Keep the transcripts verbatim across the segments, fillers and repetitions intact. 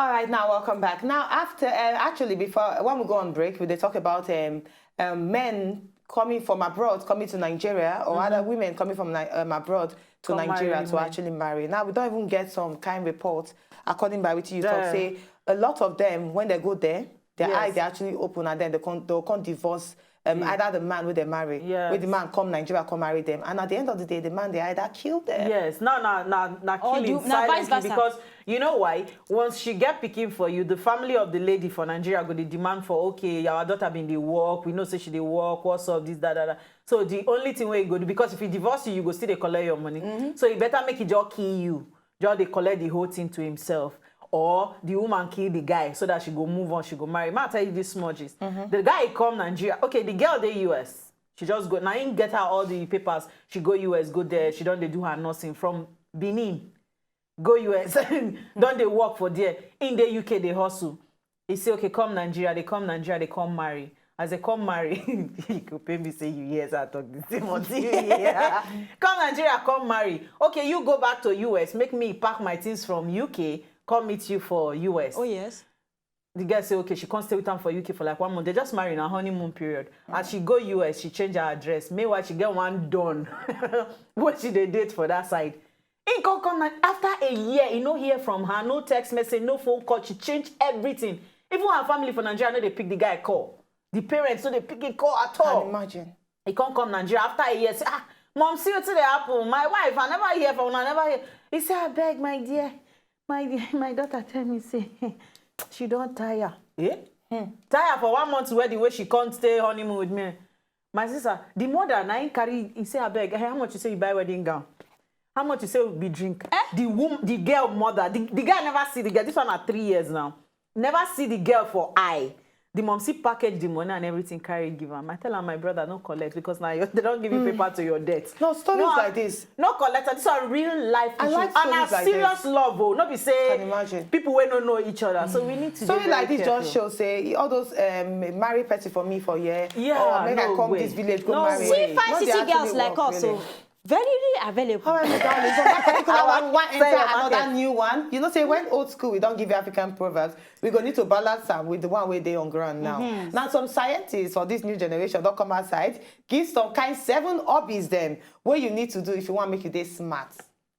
All right, now welcome back. Now, after uh, actually, before when we go on break, we dey talk about um, um, men coming from abroad, coming to Nigeria, or other women coming from Ni- um, abroad to Come marry Nigeria to men. Actually marry. Now, we don't even get some kind report, according by which you talk Yeah. say a lot of them when they go there, their Yes. eyes they actually open and then they can they'll come divorce um, either the man with they marry, Yes. with the man come Nigeria come marry them, and at the end of the day, the man they either kill them. Yes, no, no, no, no, Or killing do- na vice silently versa. Because you know why? Once she get picking for you, the family of the lady for Nigeria go dey demand for, okay, our daughter been dey work. We know say she dey work. What's up? This, that, that, that. So the only thing wey you go do, because if he divorce you, you go still dey collect your money. So he better make he just kill you, just dey collect the whole thing to himself, or the woman kill the guy so that she go move on, she go marry. Ma tell you this small gist. The guy come Nigeria. Okay, the girl dey U S. She just go. Now him get her all the papers. She go U S, go there. She don dey do her nursing from Benin. Go U S, don dey work for there. In the U K, they hustle. He say, okay, come Nigeria. They come Nigeria. They come marry. As they come marry, you go pay me say you yes, I talk the same until you hear. Come Nigeria, come marry. Okay, you go back to U S. Make me pack my things from U K. Come meet you for U S. Oh yes. The girl say, okay, she can't stay with him for U K for like one month. They just marry in a honeymoon period. As she go U S, she change her address. Meanwhile, she get one don when she dey date for that side. He come come like after a year, he no hear from her, no text message, no phone call. She change everything. Even her family for Nigeria no dey pick the guy call. The parents no dey pick him call at all. Can imagine. He come come Nigeria after a year. Say, ah, mom, see wetin dey happen. My wife, I never hear from una, I never hear. He say, abeg, my dear, my my daughter tell me say she don tire. Eh? Tire for one month where the way she come stay honeymoon with me. My sister, the mother na him carry. He say, abeg, eh, how much you say you buy wedding gown? How much you say we be drink? The woman, the girl mother, the, the guy never see the girl. This one na three years now. Never see the girl for eye. The mom see package the money and everything carry give am. I tell am, my brother, no collect because now you, they don't give you paper to your debt. No, stories No, like this. No collect. This are real life I issues. like And na stories like serious this. Love, oh, no be say Can imagine. People wey no know each other. So we need to Story dey very like this careful. Just show say all those um, marry person for me for here. Yeah, Oh, make I no come way. This village go No marry. way. See fine No, they city girls actually like work, us, so really. Very available. However, darling, so that particular one, one enter Sell your another market. New one. You know, say when old school, we don't give you African proverbs, we go need to balance them with the one where they on ground now. Now, some scientists for this new generation don't come outside, give some kind seven hobbies them what you need to do if you want to make your day smart.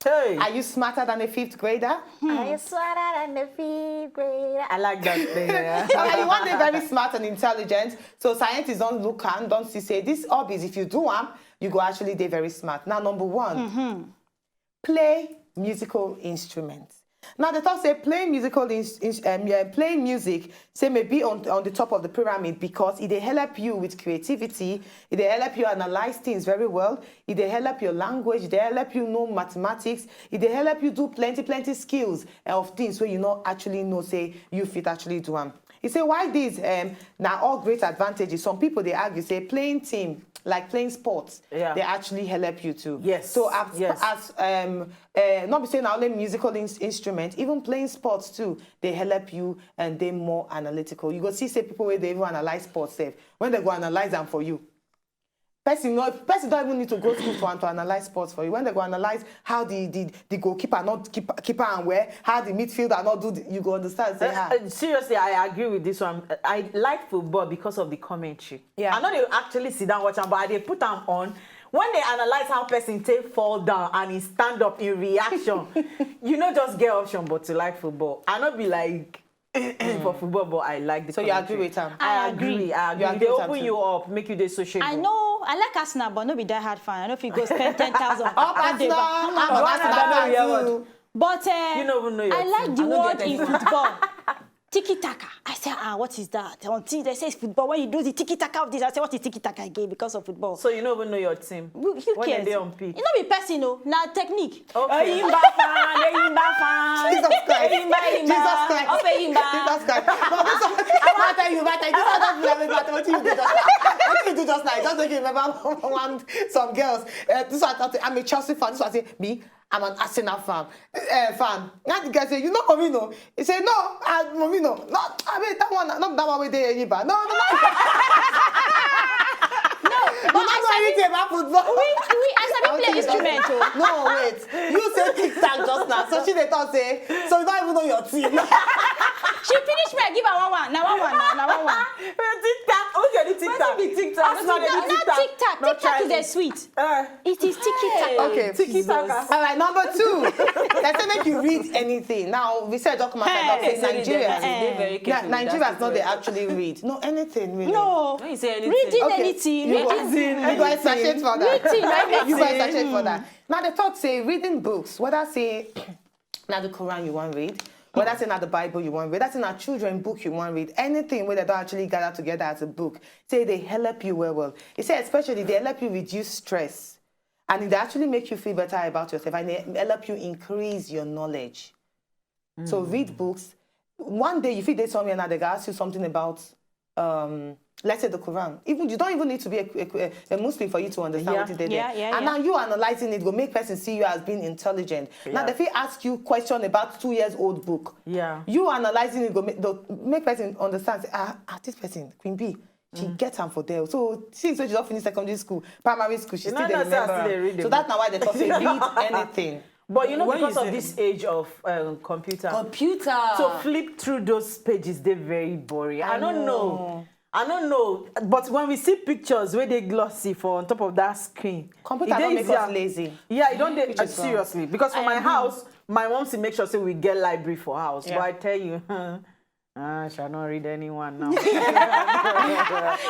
Hey. Are you smarter than a fifth grader? Are you smarter than the fifth grader? I like that thing. Yeah. So you want to be very smart and intelligent. So scientists don't look and don't see say these hobbies. If you do them, you go actually be very smart. Now, number one, play musical instruments. Now they talk say playing musical ins- ins- um, yeah, playing music say may be on, on the top of the pyramid because it they help you with creativity, it they help you analyze things very well, it they help your language, it they help you know mathematics, it they help you do plenty plenty skills of things where you know actually know say you fit actually do them. He say why these um, now all great advantages. Some people they argue say playing team like playing sports, Yeah. they actually help you too. Yes. So as, Yes. as um, uh, not be saying only musical in- instrument, even playing sports too, they help you and they more analytical. You go see say people where they even analyze sports safe when they go analyze them for you. Person no, person don't even need to go school for am to analyze sports for you. When they go analyze how the the, the goalkeeper not keep keeper and where how the midfielder not do, the, you go understand. Say, Uh, ah, uh, seriously, I agree with this one. I like football because of the commentary. Yeah. I know they actually sit down watch am, but I dey put am on. When they analyze how person take fall down and he stand up in reaction, you know, just get option but to like football. I not be like for football, but I like the. So you agree commentary. With am? I I agree. agree. I agree. You agree They with am open too? You up, make you dey sociable. I know. I like Arsenal, but no be die hard fan. I know if you go spend ten thousand. Up Arsenal, I'm an Arsenal Arsenal fan fan too. Too. But uh, You don't even know your I like team. the I don't word get in it. Football. Tiki taka. I say, ah, what is that? Until they say football, when you do the tiki taka of this, I say, what is tiki taka again because of football? So you don't even know your team. Who, who When cares? They on pitch. You know, be person, no. Now technique. Okay. Oyinba fan, Oyinba fan. Jesus Christ. Oyinba, Oyinba. Jesus Christ. Off Oyinba. Jesus Christ. No, this one, I want to tell you, but I just want to tell you, but what you do just now? What you do just now? It just make you remember one some girls. Uh, this one, I'm a Chelsea fan. This one say me. I'm an Arsenal fan. Uh, fan. Now the guy say, you know Mourinho? He say, no, uh, Mourinho. No, I mean that one, not that one with the Eba. No, no, no. No, you don't know anything about football. We, we, I sabi I'll play tell you instrument. that. Oh. No, wait. You say kickstart just now. So she dey talk say, so you don't even know your team. She finish me, I give her one one. Na one one, na, na one one. TikTok. Who get the TikTok? Wetin be TikTok? Ask my lady Not TikTok. TikTok. No TikTok is challenge. A sweet. Uh, It is tiki taka. Okay. Tiki taka. All right, number two. They say make you read anything. Now, we said, talk about Hey. hey, Say that Nigerians. they dey very Ni- careful with that Nigerians, not they statement. actually read. No, anything, really. No. When you say anything, Reading okay. anything. You go, Anything. you go exaggerate for that. Reading, anything. You go exaggerate for that. Now, the thought say reading books, whether say now the Quran you want read, whether say now the Bible you want read, whether say now children book you want read, anything where they don't actually gather together as a book, say they help you well, well. It say especially they help you reduce stress. And they actually make you feel better about yourself and they help you increase your knowledge. So read books. One day you feel there's somewhere now they ask you something about, um, let's say the Quran. Even you don't even need to be a, a, a Muslim for you to understand Yeah. what it is. Yeah, yeah, and yeah. Now you analyzing it will make person see you as being intelligent. Now Yeah. they feel ask you question about two years old book. Yeah. You analyzing it will make, they'll make person understand. Say, ah, ah, this person Queen B. She get am for there. So since when she don finish secondary school, primary school, she You still know dey that's how remember I still dey am. read the So that's now why they talk say read anything. But you know, When you because of say- this age of um, computer, Computer. to flip through those pages, they're very boring. I, I don't know. know. I don't know. But when we see pictures where they glossy for on top of that screen, Computer it don't dey make easier. Us lazy. Yeah, it don't dey Which is wrong. Seriously, because for my house, my mom still make sure say we get library for house. Yeah. But I tell you, I shall not read anyone now.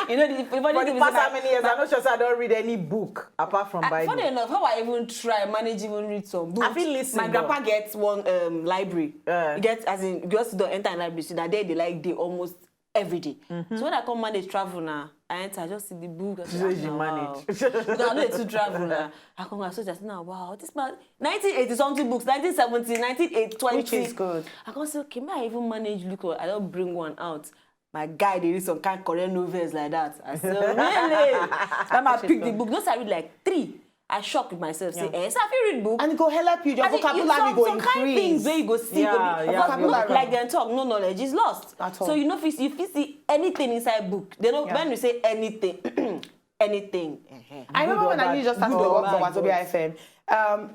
You know, the, the funny For the thing is past that how many years, I'm not sure say I don't read any book apart from Ah, Bible. funny enough, how I even try manage even read some books. I feel listen, My but- grandpa gets one um, library. Uh. He gets as in just don't enter a library. So that day they like day almost every day. So when I come manage travel now, I enter, I just see the book. I say, Say "Ah, you now, manage. Wow." Because I know they too travel now. I come and so just now, wow, this man, nineteen eighty something books, nineteen seventy, nineteen twenty. Which is good. I come say, okay, may I even manage look? I don't bring one out. My guy, they read some kind Korean novels like that. I said, really? Then I pick the book. Just I read like three. I shock with myself. Say, eh, so I feel read book. And it go help you, your I think vocabulary some, go some kind things increase. Where you go see Yeah, go be, yeah, because no, vocabulary. Like they talk, no knowledge is lost. At all. So you know, if you, if you see anything inside book, they know Yeah. When you say anything, anything. Eh-heh. I remember Good or when I bad? used just started Good to or work for bad? Wazobia F M. Um,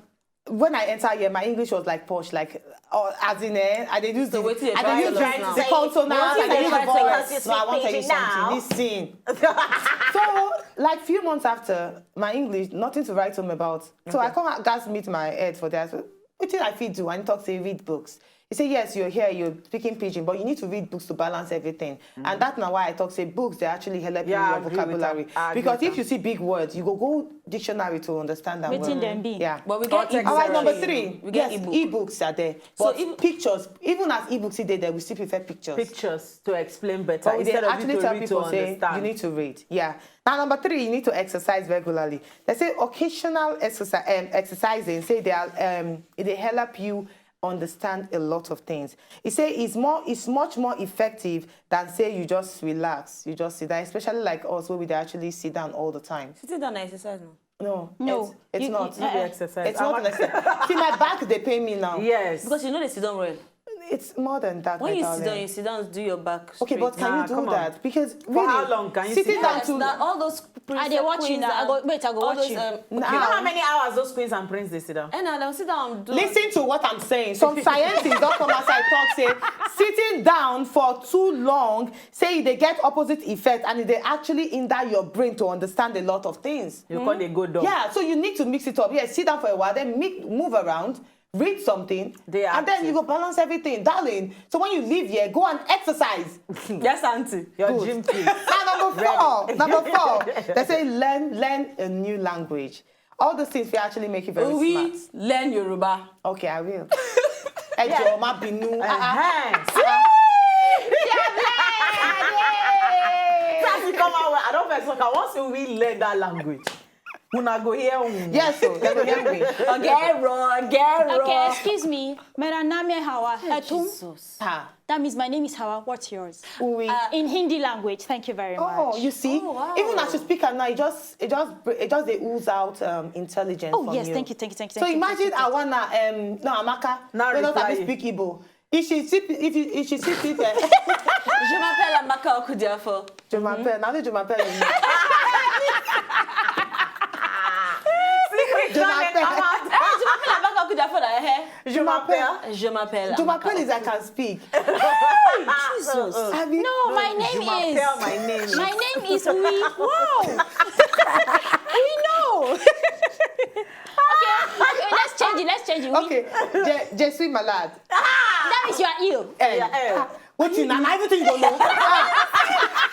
when I enter here, my English was like posh, like, oh, as in, eh, I did use So the, wetin you I try did to use learn the, now? the consonants, Wetin I did you use the try to learn? vowels. No, I want to tell you something. Listen. So, like few months after my English, nothing to write home about. So I come out, guys meet my head for that. So, what did I feel do? And he talk say read books. He say yes, you're here, you're speaking pidgin, but you need to read books to balance everything. And that's now why I talk say books they actually help Yeah, I you your agree with vocabulary. that. I agree Because with if you see big words, you go go dictionary to understand them. Wetin Well. dem be? Yeah. But we get Context ebook. All right, number Exactly. Three. We get Yes, ebook. Ebooks are there. So But even- pictures, even as ebooks are there, we still prefer pictures. Pictures to explain better But we dey instead of you actually to tell read to people say understand. You need to read. Yeah. Now number three, you need to exercise regularly. They say occasional exercise, um, exercising. Say they are, um, they help you understand a lot of things. He say it's more, it's much more effective than say you just relax, you just sit down. Especially like us, where we dey actually sit down all the time. Sitting down and exercise now. No, No, it's, it's you- not. you- You dey exercise. It's not an exercise. See, my back they pay me now. Yes. Because you know they sit down well. It's more than that. When My you darling. Sit down, you sit down, do your back. Okay, but Straight. can Nah, you do come on. that? Because For really, how long can you sitting sit down down? to Now all those I dey watch you now. I go wait. I go all watch those, you. Um, Nah. You know how many hours those queens and prince they sit down? And now they'll sit down. Do Listen to what I'm saying. Some scientists don't come outside talk say sitting down for too long say they get opposite effect and they actually hinder your brain to understand a lot of things. You call they go down. Yeah, so you need to mix it up. Yeah, sit down for a while, then make, move around, read something, They and then you active. Go balance everything, darling. So when you leave here, go and exercise. Yes, auntie. Your Good. gym team. And number four, number four, they say learn, learn a new language. All those things will actually make you very We smart. Learn Yoruba. Okay, I will. Ẹ jọ̀ọ́, má bínú. Ah, ah. Uh-huh. That's come out well. I don't first talk. I want to we learn that language. Una go hear. Um. Yes, so they go hear me. Ogero, Ogero. Okay, excuse me, Meraname Hawa Etum. Jesus. Ah, That means my name is Hawa. What's yours? Uwe. In Hindi language. Thank you very much. Oh, you see, Oh, wow. Even as you speak am now, it just, it just, it just they ooze out um, intelligence. Oh, From yes, you. Thank you, thank you, thank you. So Thank you, imagine thank you, thank you. Awana, um, no, Amaka, Now we don't reply have to you. speak Igbo. If she see, if you, if she see it, eh, Je m'appelle Amaka Okudiafo. Jumapel, now the Jumapel. You know. Secret don't dey come out. Eh, Je m'appelle Amaka That for the hair. Je m'appelle. Je m'appelle. Je m'appelle is I can speak. Jesus. Abi? No, my name Je m'appelle is. my name. My name is We. Wow. We know. Okay, okay, let's change it. Let's change it. We. Okay, je, je suis malade. That means you are ill. Eh, Yeah, eh. ah, what you know? Everything you don't know. Ah,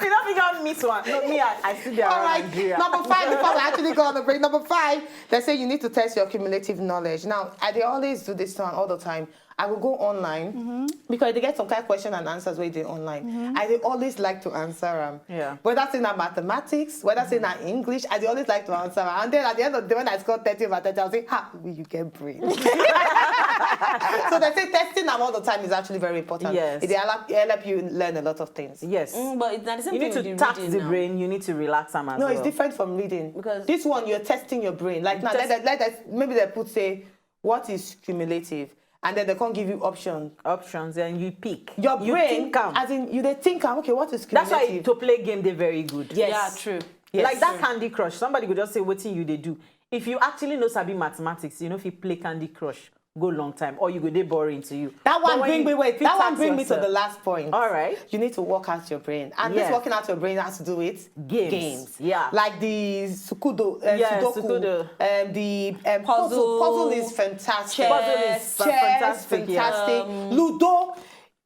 You don't think I miss one? No, me, I, I still there all around right. Nigeria. Number five, before we actually go on the break, number five, they say you need to test your cumulative knowledge. Now, I they always do this one all the time. I will go online because they get some kind of question and answers where they online. I they always like to answer them. Yeah. Whether in a mathematics, whether in a English, I they always like to answer. And then at the end of the day, when I score thirty over thirty, I'll say, "Ha, will you get brain?" So they say testing them all the time is actually very important. Yes. It help, help you learn a lot of things. Yes. Mm, but it's not the same You thing need to with tax reading the now. brain. You need to relax them as No, well. It's different from reading. Because This one, you're testing your brain. Like now, let Test- us, let us, maybe they put say, "What is cumulative?" And then they can't give you option. Options and you pick. Your you brain, think am. As in, you they think, "Ah, okay, what is That's cumulative?" Why to play game, they're very good. Yeah, true. Like that Candy Crush. Somebody could just say, "What thing you they do?" If you actually know sabi mathematics, you know if you play Candy Crush, go long time, or you go they boring to you. That But one when bring you me wait. fit That one tax bring me to yourself. the last point. All right. You need to work out your brain, and Yes. this working out your brain has to do with Games. Yeah. Like the sukudo, uh, Yes, sudoku, sukudo. Um, the um, puzzle. Puzzle. Puzzle is fantastic. Chess. Puzzle is Chess, fantastic. Yeah. fantastic. Ludo,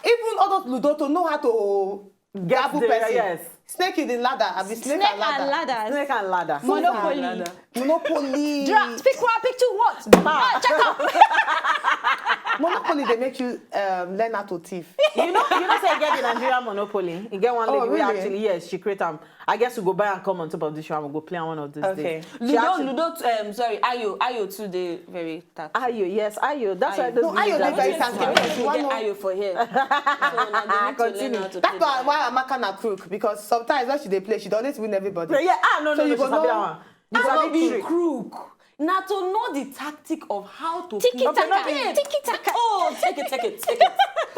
even all those ludo to know how to grab the- person. Yes. Snake in the ladder. I be snake, Snake and ladder. and ladders. Snake and ladder. Monopoly. Monopoly. Drugs. Pick one, pick two. What? Ah, check up. Monopoly, they make you um, learn how to thief. You know, you know, say you get the Nigerian Monopoly. You get one lady. Oh, We really? Actually, yes, she create am. I guess we go buy and come on top of this show and we go play on one of those Okay. days. She Ludo, actually- Ludo, um, sorry, Ayo, Ayo too, they very taxing. Ayo, yes, Ayo. That's why Ayo. those No, Ayo, ladies they are very very taxing. They Because get you want Ayo for here. So now they need to Continue. learn how to That's play why, that. Why Amaka na crook, because sometimes when she they play, she don't always win everybody. Yeah, ah, no, So no, you no, go she sabi know- that one. You You go sabi know trick. Crook. Now to know the tactic of how to Tiki play. taka. Okay, no. Tiki taka. Oh, take it, take it, take it.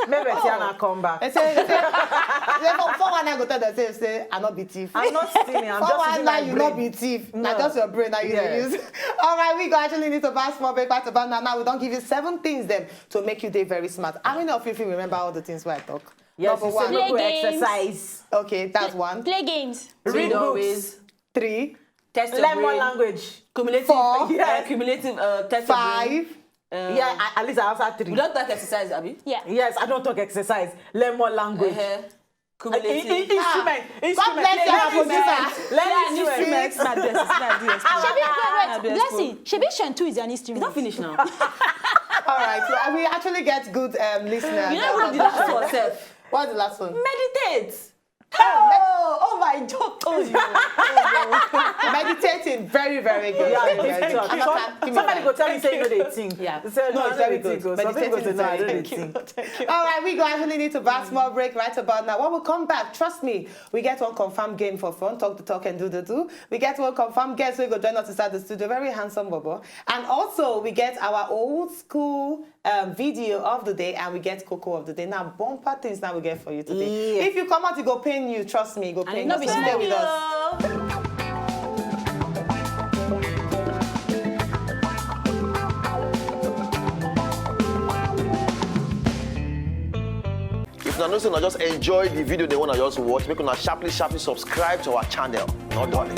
Maybe Tiana come back. They say, they say, they for, for one I go tell them say, say I not be thief. I'm not stealing. I'm For just one using now my you brain. not be thief. No. Now just your brain now you Yes. dey use. All right, we go actually need to pass small break right about now. Now we don't give you seven things them to make you day very smart. How many of you feel remember all the things where I talk? Yes, Number you one. Say no go Play games. Exercise. Okay, that's one. Play games. Read Read books. Always. Three, Test your Learn more brain. Language. Cumulative. Four. Uh, cumulative uh, test your brain. Five. Um, Yeah, I, at least I answered three. We don't talk exercise, Abby. Yeah. Yes, I don't talk exercise. Learn more language. Uh-huh. In, in, Cumulative. Instrument. God bless Play you, instrument. producer. Learn Yeah, instrument. instruments. Not this. Not this. Shebi, wait, wait, blessing. Shebi Shantu is an instrument. You don't finish now. All right, so we actually get good um, listeners. You know what the last one self? What's the last one? Meditate. Oh, oh my God. Oh, yeah. Meditating, very, very good. Yeah, Very, very lift good. up. Amaka, give me Somebody that. Go tell me say you know they think. Yeah. They say, No, "No, it's I very don't think good. so." Some people go Meditating say, is "No, I very don't good. think." All right, we go actually need to pass small break right about now. When we come back, trust me, we get one confirmed game for fun. Talk the talk and do the do. We get one confirmed guest who go join us inside the studio. Very handsome bobo. And also, we get our old school um, video of the day and we get cocoa of the day. Now, bumper things now we get for you today. Yeah. If you come out, it go pain you. Trust me, it go pain No you. be So small. Stay with us. If una know say una just enjoy the video they wanna just watch, make una sharply sharply subscribe to our channel. No darling.